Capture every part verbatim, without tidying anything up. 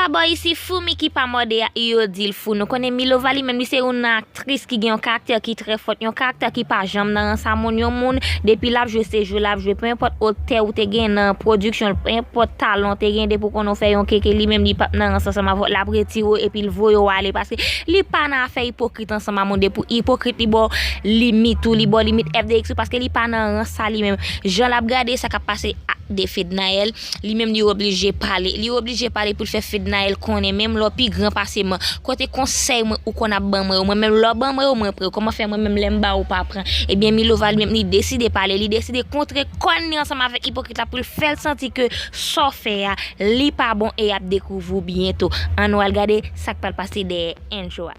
Abò isi, foumi ki pa mòde a, yo di l fou. Nou konnen Milova li menm, li se yon aktris ki gen yon karaktè ki trè fòt, yon karaktè ki pa janm nan rans a moun. Yon moun, depi l ap jwe, se jwe l ap jwe. Penenpòt otè ou te gen nan pwodiksyon l, penenpòt talan w te gen, depi w konnen w fè yon keke, li menm li p ap nan rans ansanm avè w. L ap retire w epi l voye w ale, paske li pa nan afè ipokrit ansanm a moun. Depi w ipokrit, li ba w limit ou, li ba w limit F D X ou, paske li pa nan rans sa li menm. Jan l ap gade sa k ap pase ak de Fednaelle, li menm li oblije pale. Li oblije pale pou l fè Fednaelle konnen, menm lè w pi gran pase mwen, kote konsèy mwen ou konn ap ban mwen yo, mwen menm lè w ban mwen yo, mwen pran yo. Kòman fè mwen menm lè m ba ou pa pran? Ebyen, Milova li menm li deside pale, li deside kontre kòn li ansanm avèk ipokrit la pou l fè l santi ke sa w fè a, li pa bon e y ap dekouvri w byento. Ann nou al gade sa k pral pase dèyè entwo a.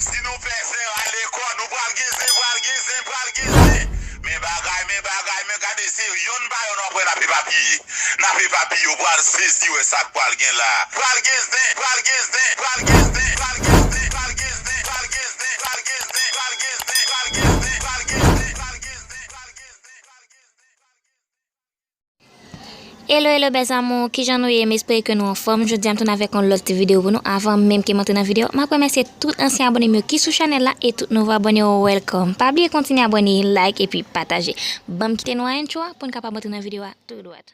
Si nou fè zen rale kò, nou pral gen zen, pral gen zen, pral gen zen. Men bagay, men bagay, men gade se yonn pa yonn w ap wè n ap epapiye. N ap epapiye, w pral sezi wè sa k pral gen la. Pral gen zen, pral gen zen, pral gen zen, pral gen zen, pral gen zen, pral gen zen, pral gen zen, pral gen zen, pral gen zen, pral gen zen, pral gen zen, pral gen zen. Hello hello bèl zanmi, kijan nou ye? M espere ke nou anfòm. Jodi a m tounen avèk yon lòt ti videyo pou nou. Avan menm ke m antre nan videyo, m ap remèsye tout ansyen abòne m yo ki sou chanèl la e tout nouvo abòne yo, welcome. Pa bliye kontinye abòne, like epi pataje. Ban m kite nou a entwo a pou n kapab antre nan videyo a tou dwat.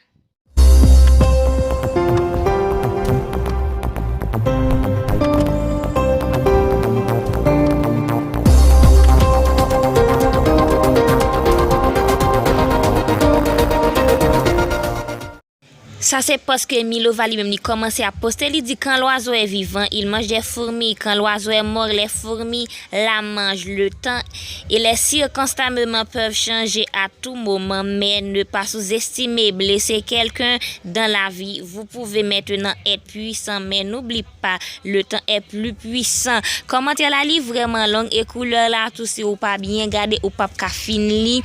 Sa se pòs ke Milova li menm li kòmanse ap poste, li di quand l'oiseau est vivant, il mange des fourmis, quand l'oiseau est mort, les fourmis la mangent. Le temps et les circonstances peuvent changer à tout moment, mais ne pas sous-estimer, blesser quelqu'un dans la vie. Vous pouvez maintenant être puissant, mais n'oublie pas, le temps est plus puissant. Kòmantè la li vrèman long e koulè la tou si ou pa byen gade ou p ap ka fin li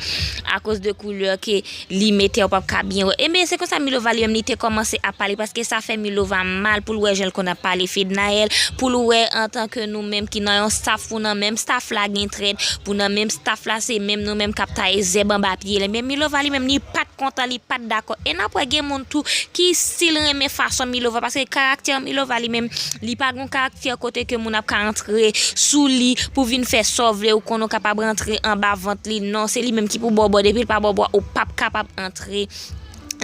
akoz de koulè ke li mete a ou p ap ka byen wè. Ebyen se konsa Milova li menm li te kòmanse ap pale paske sa fè Milova mal pou l wè jan l konn ap pale Fednaelle, pou l wè antanke nou menm ki nan yon staff pou nan menm staff la gen trèt, pou nan menm staff la se menm nou menm k ap taye zèb anba pye l. Ebyen Milova li menm li pa t kontan, li pa t dakò. E n ap wè gen moun tou ki still renmen fason Milova, paske karaktè Milova li menm, li pa gon karaktè kote ke moun ap ka antre sou li pou vin fè sa w vle, ou konnen w kapab rantre anba vant li. Non, se li menm ki pou ba w bò, depi l pa ba w bò, ou p ap kapab antre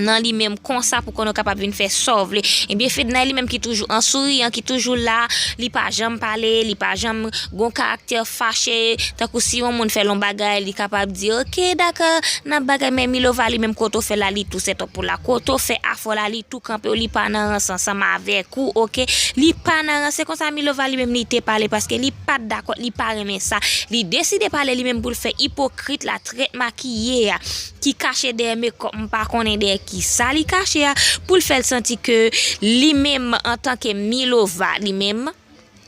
nan li menm konsa pou konnen w kapab vin fè sa w vle. Ebyen Fednaelle li menm ki toujou an souriyan, ki toujou la, li pa janm pale, li pa janm gon karaktè fache, tankou si yon moun fè l yon bagay, li kapab di, ok, dakò, n ap bagay, men Milova li menm kote w fè la, li tou sètòp ou la, kote w fè afè w la, li tou kanpe w, li pa nan rans ansanm avèk ou, ok, li pa nan rans, se konsa Milova li menm li te pale, paske li pa t dakò, li pa renmen sa, li deside pale li menm pou l fè ipokrit la, trèt makiye a, ki kache dèyè mekòp, m pa konnen dèyè kisa li kache a, pou l fè l santi ke li menm antanke Milova, li menm,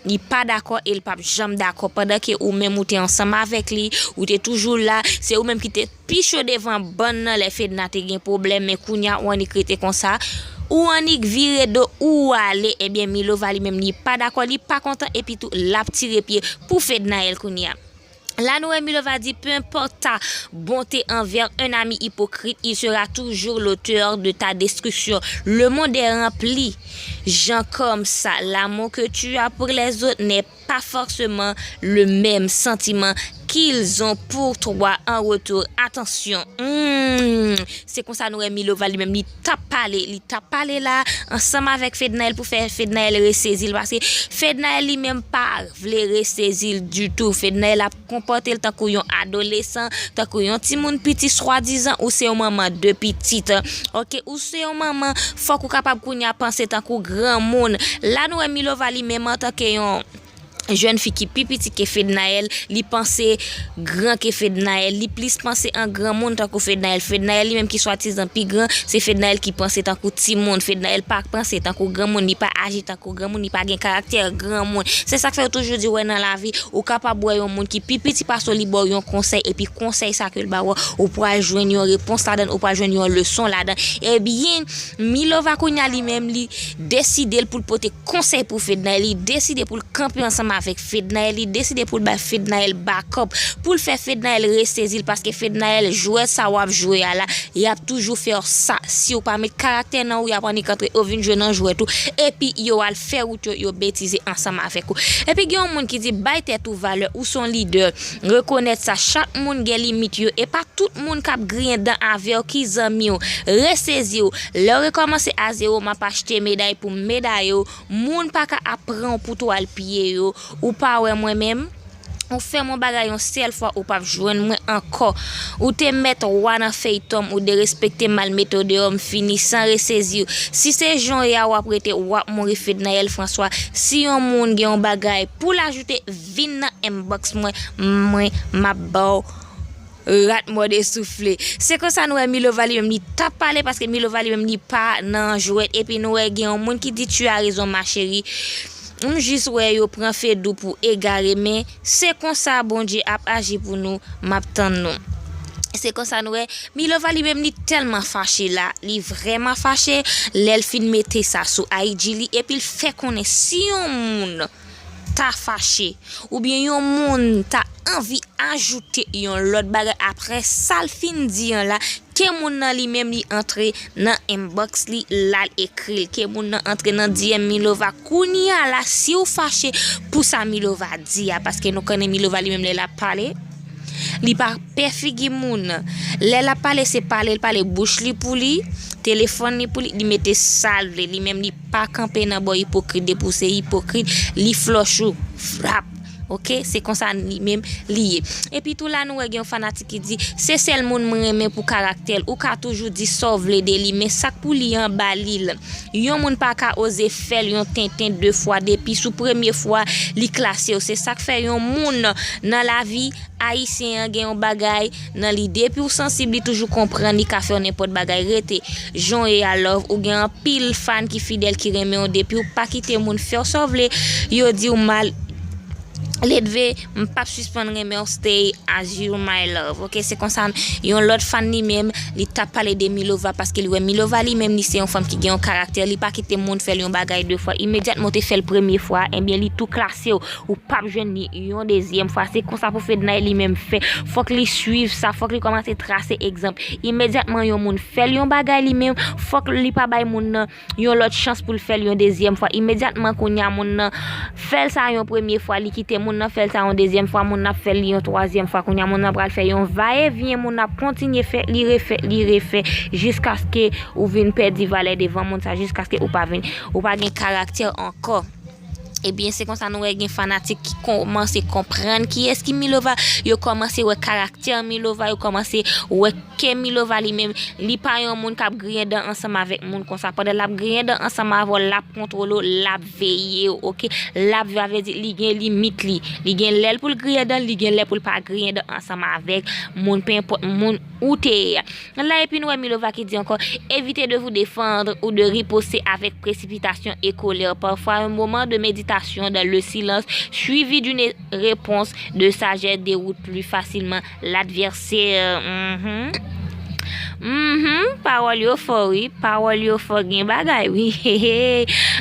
li pa dakò e l p ap janm dakò pandan ke ou menm ou te ansanm avèk li, ou te toujou la, se ou menm ki te pi cho devan bann nan lè Fedna te gen pwoblèm, men kounye a ou annik rete konsa, ou annik vire do ou ale, ebyen Milova li menm li pa dakò, li pa kontan epi tou l ap tire pye pou Fednaelle kounye a. La nou wè Milova di, peu importe ta bonté envers un ami hypocrite, il sera toujours l'auteur de ta destruction. Le monde est rempli gens comme ça. L'amour que tu as pour les autres n'est pas forcément le même sentiment qu'ils ont pour toi en retour. Attention. Hmm. Se konsa nou wè Milova li menm li t ap pale, li t ap pale la ansanm avèk Fednaelle pou fè Fednaelle resezi l, paske Fednaelle li menm pa vle resezi l ditou. Fednaelle ap konpòte l tankou yon adolesan, tankou yon timoun piti, swadizan ou se yon manman de pitit. Ok, ou se yon manman, fòk ou kapab kounye a panse tankou granmoun. La nou wè Milova li menm antanke yon jèn fi ki pi piti ke Fednaelle, li panse gran ke Fednaelle, li plis panse an granmoun tankou Fednaelle. Fednaelle li menm ki swadizan pi gran, se Fednaelle ki panse tankou timoun. Fednaelle pa panse tankou granmoun, li pa aji tankou granmoun, li pa gen karaktè granmoun. Se sa k fè yo toujou di, wè nan lavi, ou kapab wè yon moun ki pi piti pase w, li ba w yon konsèy, epi konsèy sa ke l ba w, ou pral jwenn yon repons ladan l, ou pral jwenn yon leson ladan l. Ebyen, Milova kounye a li menm, li deside l pou l pote konsèy pou Fednaelle, li deside pou l kanpe ansanm avèk Fednaelle, li deside pou l bay Fednaelle backup, pou l fè Fednaelle resezi l, paske Fednaelle, jwèt sa w ap jwe a la, y ap toujou fè w sa. Si w pa met karaktè nan ou, y ap annik antre, yo vin jwe nan jwèt ou, epi yo al fè wout yo, yo betize ansanm avèk ou. Epi gen yon moun ki di, bay tèt ou valè, ou se yon lidè, rekonèt sa, chak moun gen limit yo, e pa tout moun k ap griyen dan avè w ki zanmi w, resezi w. Lè w rekòmanse a zewo, m ap achte meday pou m medaye w, moun pa ka ap pran w pou twal pye yo. Ou pa wè mwen menm? Ou fè m yon bagay yon sèl fwa, ou p ap jwenn mwen ankò. Ou te mèt wa nan feyton m, ou derespekte m, al mete w deyò, m fini san resezi w. Si se jan w ye a, w ap rete, w ap mouri, Fednaelle François. Si yon moun gen yon bagay pou l ajoute, vin nan inbox mwen, mwen, m ap ba w rat mòde soufle. Se konsa nou wè Milova li menm li t ap pale, paske Milova li menm li pa nan jwèt. Epi nou wè gen yon moun ki di, tu as raison ma chérie. M jis wè yo pran Fedou pou egare, men se konsa Bondye ap aji pou nou, m ap tann nou. Se konsa nou wè Milova li menm li tèlman fache la, li vrèman fache, lè l fin mete sa sou I G li, epi l fè konnen si yon moun ta fache, oubyen yon moun ta anvi ajoute yon lòt bagay apre sa l fin di an la, ke moun nan li menm li antre nan inbox li, l al ekri l, ke moun nan antre nan D M Milova. Kounye a la, si w fache pou sa Milova di a, paske nou konnen Milova li menm lè l ap pale, li pa pè figi moun. Lè l ap pale, se pale l pale, bouch li pou li, telefòn li pou li, li mete sa l vle. Li menm li pa kanpe nan bò ipokrit, depi w se ipokrit, li flòch ou, frap. Oke, se konsa li menm li ye. Epi tou la, nou wè gen yon fanatik ki di, se sèl moun mwen renmen pou karaktè l. Ou ka toujou di sa w vle de li, men sa k pou li an, ba li l. Yon moun pa ka oze fè l yon tenten de fwa, depi sou premye fwa li klase w. Se sa k fè yon moun nan lavi ayisyen an gen yon bagay nan li. Depi w sansib, li toujou konprann, li ka fè w nenpòt bagay. Rete jan w ye a, love. Ou gen anpil fan ki fidèl, ki renmen w. Depi w pa kite moun fè w sa w vle, yo di w mal. Ledve, m p ap sispann renmen w, stay as you my love. Oke, se konsa yon lòt fan li menm, li t ap pale de Milova, paske li wè Milova li menm, li se yon fanm ki gen yon karaktè, li pa kite moun fè l yon bagay de fwa. Imedyatman w te fè l premye fwa, ebyen li tou klase w, ou p ap jwenn li yon dezyèm fwa. Se konsa pou Fednaelle li menm fè. Fòk li swiv sa, fòk li kòmanse trase egzanp. Imedyatman yon moun fè l yon bagay li menm, fòk li pa bay moun nan yon lòt chans pou l fè l yon dezyèm fwa. Imedyatman kounye a moun nan fè l sa yon premye fwa, li kite moun nan fè l sa yon dezyèm fwa, moun nan ap fè l li yon twazyèm fwa. Kounye a moun nan pral fè yon vayevyen, moun nan ap kontinye fè, li refè, li refè, jiskaske ou vin pèdi valè devan moun sa, jiskaske ou pa vin, ou pa gen karaktè ankò. Ebyen, se konsa nou wè gen fanatik ki kòmanse konprann kiyès ki Milova, yo kòmanse wè karaktè Milova, yo kòmanse wè ke Milova li menm, li pa yon moun k ap griyen dan ansanm avèk moun konsa. Pandan l ap griyen dan ansanm avè w, l ap kontwole w, l ap veye w, oke? L ap veye, vle di, li gen limit li. Li gen lè l pou l griyen dan, li gen lè pou l pa griyen dan ansanm avèk moun, pe enpòt moun ou te ye a. La, epi nou wè Milova ki di ankò, évitez de vous défendre ou de riposter avec précipitation et colère. Parfois, un moment de méditation dans le silence, suivi d'une réponse de sagesse, déroute plus facilement l'adversaire. Mhm. Mhm, pawòl yo fò, wi. Pawòl yo fò, gen bagay, wi.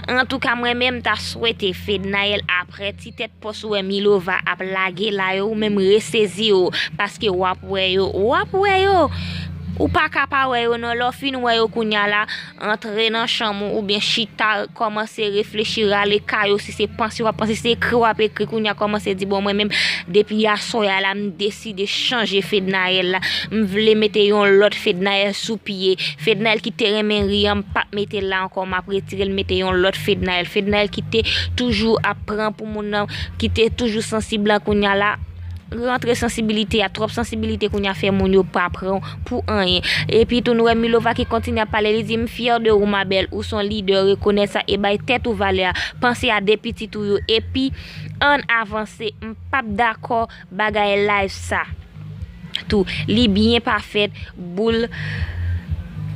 Antouka, mwen menm, m ta swete Fednaelle, apre ti tèt pòs ou wè Milova ap lage la yo, ou menm resezi w, paske w ap wè yo, w ap wè yo. Ou pa ka pa wè yo non, lè w fin wè yo kounye a la, antre nan chanm ou, oubyen chita, kòmanse reflechi, rale kay ou, si se panse w ap panse, si se ekri w ap ekri, kounye a kòmanse di, bon, mwen menm, depi aswè a la, m deside chanje Fednaelle la, m vle mete yon lòt Fednaelle sou pye. Fednaelle ki te renmen ri an, m p ap mete l la ankò, m ap retire l, mete yon lòt Fednaelle. Fednaelle ki te toujou ap pran pou moun nan, ki te toujou sansib la, kounye a la, rantre sansibilite a, twòp sansibilite kounye a fè moun yo pa pran w pou anyen. Epi tou, nou wè Milova ki kontinye ap pale, li di, m fyè de ou, ma belle, ou se yon lidè, rekonèt sa e bay tèt ou valè a. Panse a de pitit ou yo, epi ann avanse, m p ap dakò bagay live sa. Tou, li byen pa fèt, boul,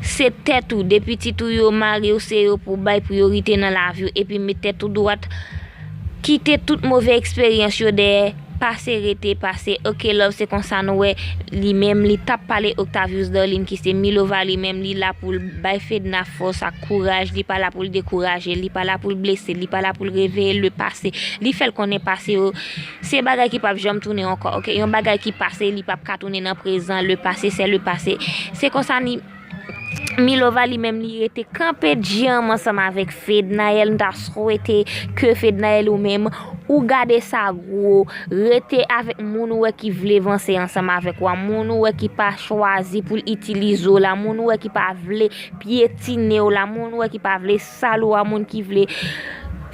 se tèt ou, de pitit ou yo, mari w, se yo pou bay priyorite nan lavi w, epi met tèt ou dwat, kite tout move eksperyans yo dèyè, Pase rete pase. Ok love, se konsa nou wè li menm li t ap pale Octavius Darline ki se Milova, li menm li la pou l bay Fedna fòs ak kouraj, li pa la pou l dekouraje, li pa la pou l blese, li pa la pou l reveye le pase. Li fè l konnen pase yo se bagay ki p ap janm tounen ankò, ok? Yon bagay ki pase, li p ap ka tounen nan prezan, le pase se le pase. Se konsa ni Milova li menm li rete kanpe dyanm ansanm avèk Fednaelle. M ta swete ke Fednaelle ou menm ou gade sa gwo, rete avèk moun ou wè ki vle vanse ansanm avèk ou a, moun ou wè ki pa chwazi pou l itilize w la, moun ou wè ki pa vle pyetine w la, moun ou wè ki pa vle sal ou a, moun ki vle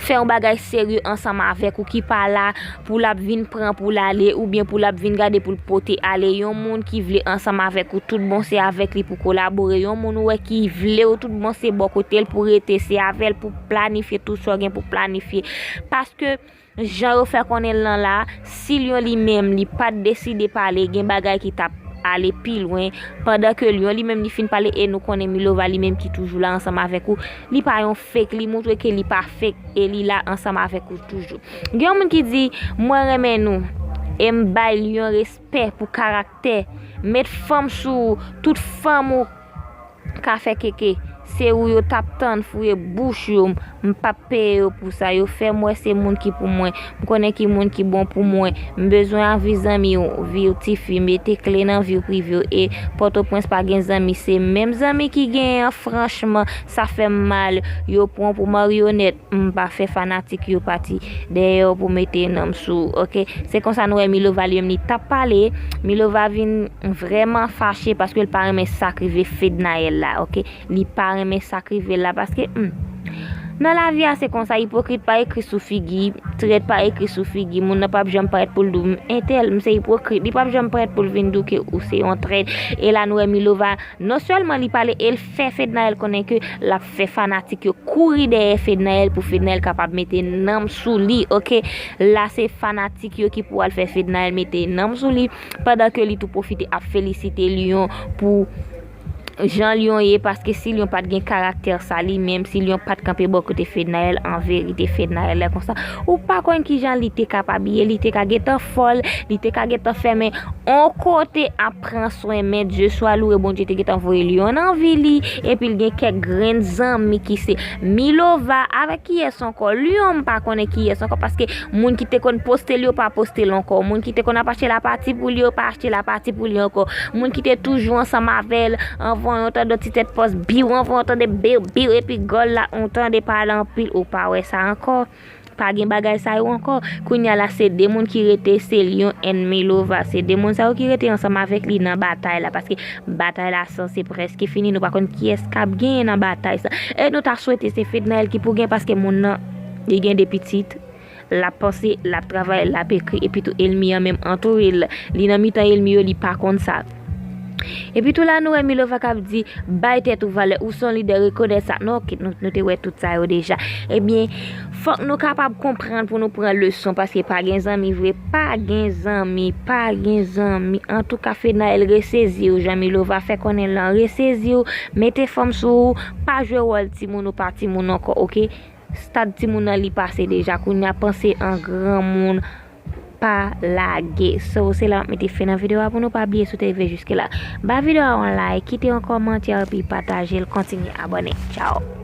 fè yon bagay serye ansanm avèk ou, ki pa la pou l ap vin pran pou l ale oubyen pou l ap vin gade pou l pote ale. Yon moun ki vle ansanm avèk ou tout bon se avèk li pou kolabore. Yon moun ou wè ki vle w tout bon se bò kote l pou rete, se avè l pou planifye tout sa w gen pou planifye. Paske jan yo fè konnen l lan la, si Lyon li menm li pa t deside pale, gen bagay ki t ap ale pi lwen, pandan ke Lyon li menm li fin pale, e nou konnen Milova li menm ki toujou la ansanm avèk ou, li pa yon fake, li montre ke li pa fake e li la ansanm avèk ou toujou. Gen yon moun ki di, mwen renmen nou e m bay Lyon respè pou karaktè, met fanm sou ou, tout fanm ou ka fè keke, se ou yo t ap tann fouye bouch yo, m p ap peye yo pou sa, yo fè m wè se moun ki pou mwen, m konnen ki moun ki bon pou mwen, m bezwen anvi zanmi w, vi w tifi, mete kle nan vi w prive w, e Pòtoprens pa gen zanmi, se menm zanmi ki genyen an, franchman, sa fè m mal, yo pran w pou maryonèt, m pa fè fanatik yo pati dèyè w pou mete nanm sou ou, ok? Se konsa nou wè Milova li menm li t ap pale, Milova vin vrèman fache paske l pa renmen sa k rive Fednaelle la, ok? Li pa renmen sa k rive l la paske, hmm, nan lavi a se konsa, ipokrit pa ekri sou figi, trèt pa ekri sou figi, moun nan p ap janm parèt pou l di w, m entèl, m se ipokrit, li p ap janm parèt pou l vin di w ke ou se yon trèt. E la nou wè Milova, non sèlman li pale e l fè Fednaelle konnen ke l ap fè fanatik yo kouri dèyè Fednaelle pou Fednaelle kapab mete nanm sou li, ok? La se fanatik yo ki pou al fè Fednaelle mete nanm sou li, pandan ke li tou pwofite ap felisite Lyon pou jan Lyon ye, paske si Lyon pa t gen karaktè sa li menm, si Lyon pa t kanpe bò kote Fednaelle, an verite Fednaelle lè konsa, ou pa konn kijan li te ka pa biye, li te ka gentan fòl, li te ka gentan fèmen on kote ap pran swen, men Dye swa louwe, Bondye te gentan voye Lyon nan vi li, epi l gen kèk grenn zanmi ki se Milova, avèk kiyès ankò? Lyon, m pa konnen kiyès ankò, paske moun ki te konn poste l yo pa poste l ankò, moun ki te konn ap achte lapati pou li yo pa achte lapati pou li ankò, moun ki te toujou ansanm avè l, anvan yon tande ti tèt pòs biw, anvan yon tande biw biw, epi gòl la, yon tande pale anpil, ou pa wè sa ankò. Pa gen bagay sa yo ankò. Kounye a la, se de moun ki rete, se Lyon and Milova. Se de moun sa yo ki rete ansanm avèk li nan batay la, paske batay la sanse prèske fini. Nou pa konn kiyès k ap genyen nan batay sa. E nou ta swete se Fednaelle ki pou gen, paske moun nan, li gen de pitit. L ap panse, l ap travay, l ap ekri, epi tou ènmi an menm antoure l. Li nan mitan ènmi yo, li pa konn sa. Epi tou la, nou wè Milova k ap di, bay tèt ou valè, ou se yon lidè, rekonèt sa. Non, ok, nou, nou te wè tout sa yo deja. Ebyen, fòk nou kapab konprann pou nou pran leson, paske pa gen zanmi vre, pa gen zanmi, pa gen zanmi. Antouka, Fednaelle, resezi w, jan Milova fè konnen l lan, resezi w, mete fanm sou ou, pa jwe wòl timoun ou pa timoun ankò, ok? Stad timoun nan li pase deja, kounye a panse an granmoun, pa lage. So, se la m ap mete fen nan videyo a, pou nou pa bliye si w te rive jiske la. Ba videyo a yon like, kite yon kòmantè, epi pataje l, kontinye abòne. Tchao.